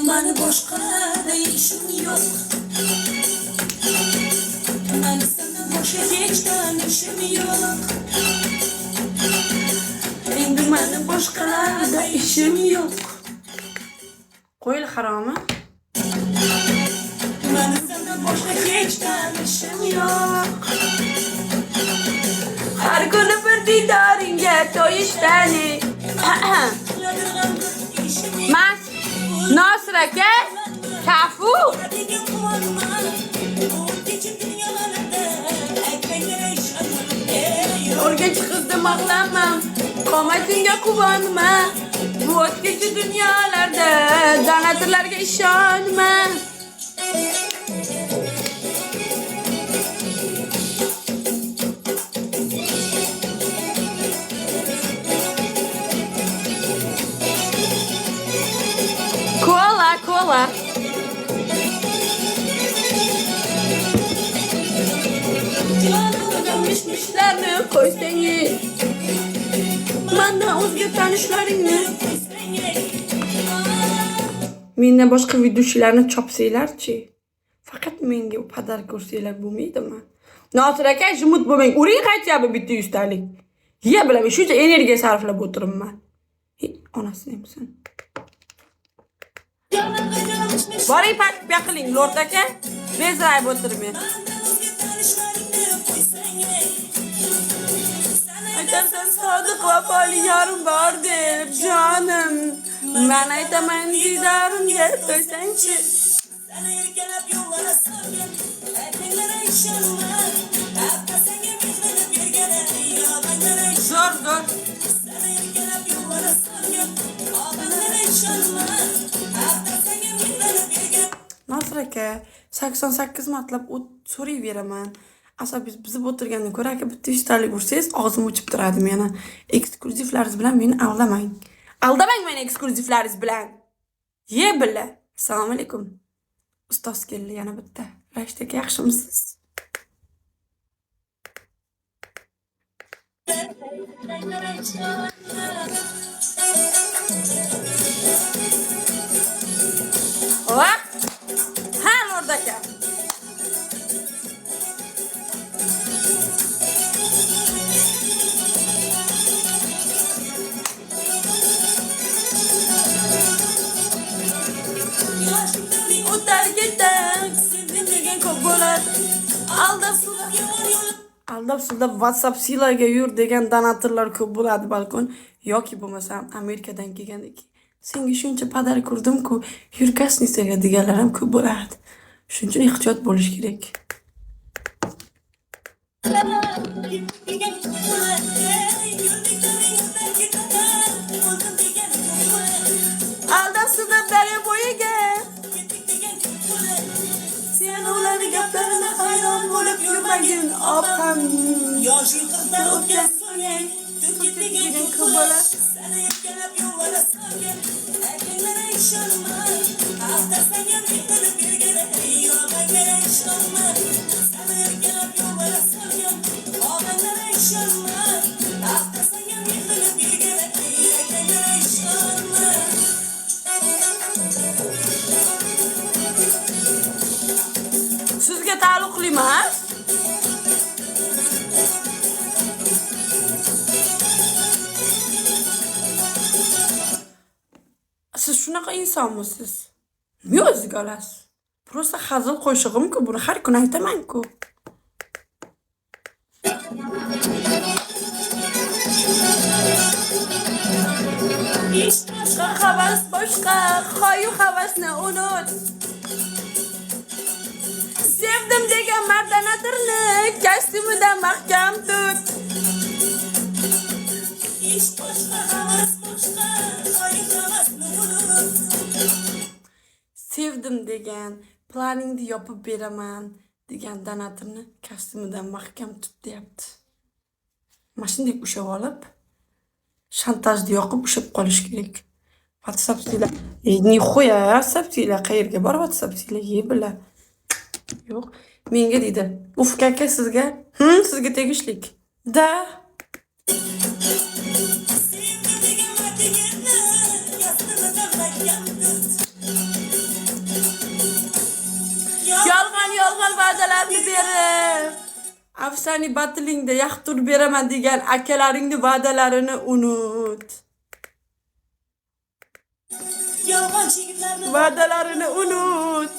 Mani boshqalarda ishim yo'q. Mani sendan boshqa hech tanishim yo'q. Endi mani boshqalarda ishim yo'q. Qo'yil haromi. Mani sendan boshqa hech tanishim yo'q. Har kuni bir didoringga to'yishtani. Qiladigan bir ishim yo'q. Mas Nosir aka, kafu. Degan quvonma. O'tkinchi dunyolarda aytmanglar ishonma. Ey, yo'q. O'rganchi qizni maqlanma, qomatingga quvonma. Bu o'tkinchi dunyolarda donatorlarga ishonma. Kola, kola. Jonimga Mishmishlarni qo'ysangiz, mandan o'zga tanishlaringni. qo'ysang, ey. Mendan boshqa ведущий larni chopsanglarchi? Faqat menga подарок ursanglar bo'lmaydimi? Nosir aka, жмут bo'lmang. Uring хотя бы bitta yuztalik. Ye bilaman, shuncha energiya sarflab o'tiribman. Hey, onasini emsin. Jonimga jonishmish. Boring pakka qiling, lord aka. Bezrayib o'tirmang. Mandan o'zga tanishlaringni qo'ysang, ey. San Aytarsan sodiq vafoli yorim bor deb jonim. Man aytaman didorimga to'ysangchi. Seni erkalab yo'llara solgan Erkaklara ishonma. Hatta senga mehrini bergan Yolg'onlara ishonma. Zo'r, zo'r. Seni erkalab yo'llara solgan Odamlara ishonma. Hatta senga mehrini bergan Nosir aka, 88 martalab o't so'rayveraman. Asabingiz buzib o'tirgandan ko'ra aka bitta yuztalik ursangiz og'zim o'chib turadi meni. Eksklyuzivlaringiz bilan meni aldamang. Aldamang meni eksklyuzivlaringiz bilan. Ye billa. Assalomu alaykum. Ustoz keldi yana bitta. Rashid aka, yaxshimisiz? Erkaklara ishonma. Va? Ha, Lord aka. Yoshlikdan O'tar ketar, sevdim degan ko'p bo'lar. Aldab suldab yomon yo'l Aldab suldab WhatsApp silarga yur degan donatorlar ko'p bo'ladi balkon yoki bo'lmasam Amerikadan kelgandan keyin senga shuncha подарок urdim-ku, yur гостиница ga deganlar ham ko'p bo'ladi. Shuning uchun ehtiyot bo'lish kerak. Degan ko'p bo'lar. Ey, yo'ldiklaring o'tar ketar. O'ldim degan ko'p bo'lar. Aldab suldab daryo bo'yiga Ketdik degan ko'p bo'lar. Sen ularning gaplarini hayron bo'lib yurmagin opam. Yoshing qirqdan o'tgan so'ng Turk degan ko'p bo'lar. Seni erkalab yo'llara solgan Erkaklara ishonma. Hatta senga mehrini bergan Yolg'onlara ishonma. Seni erkalab yo'llara solgan Odamlara ishonma. Hatta senga mehrini bergan Erkaklara ishonma. Sizga taalluqli emas. Siz shunaqa insonmisiz? Nima o'ziga olasiz? Просто hazil qo'shig'im-ku, buni har kuni aytaman-ku. Ish boshqa, Havas boshqa, hoyu havasni unut. Sevdim degan mardanatirni kostyumidan mahkam tut. Ish boshqa, havas boshqa, hoyu havasni unut. Sevdim degan, planingni yopib beraman degan donatorni kostyumidan mahkam tut deyapti. Mana shunday ushlab olib, shantajni yoqib ushlab qolish kerak. WhatsApp sizlar, нихуя WhatsApp sizlar qayerga bor WhatsApp sizlar ye bila. Yo'q, menga deydi. Ufk aka sizga, sizga tegishlik. Da. Sevdim degan mardligini yastig'idan mahkam tut. Yolg'on va'dalarni berib, Afshani battlingda yaxtur beraman degan akalaringni va'dalarini unut. Yolg'onchi yigitlarni Va'dalarini unut.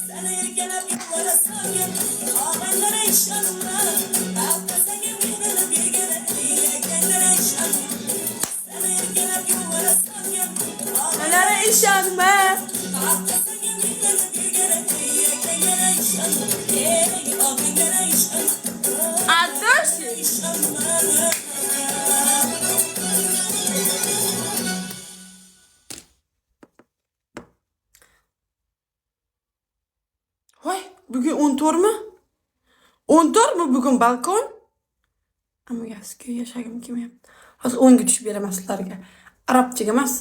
Seni erkalab yo'llara solgin, Og'aynilara ishonma. Aldasang ham mehrini bergin, Akanlara ishonma. Seni erkalab yo'llara solgin, Ulara ishonma. Aldasang ham mehrini bergin, Akanlara ishonma. Ey, og'aynilara ishonma. Adoshi. Ishonma. Voy, bugun 14 mi? 14 mi bugun balkon? Amagasi yashagim kelmayapti. Hozir 10 ga tushib beraman sizlarga. Arabchaga emas.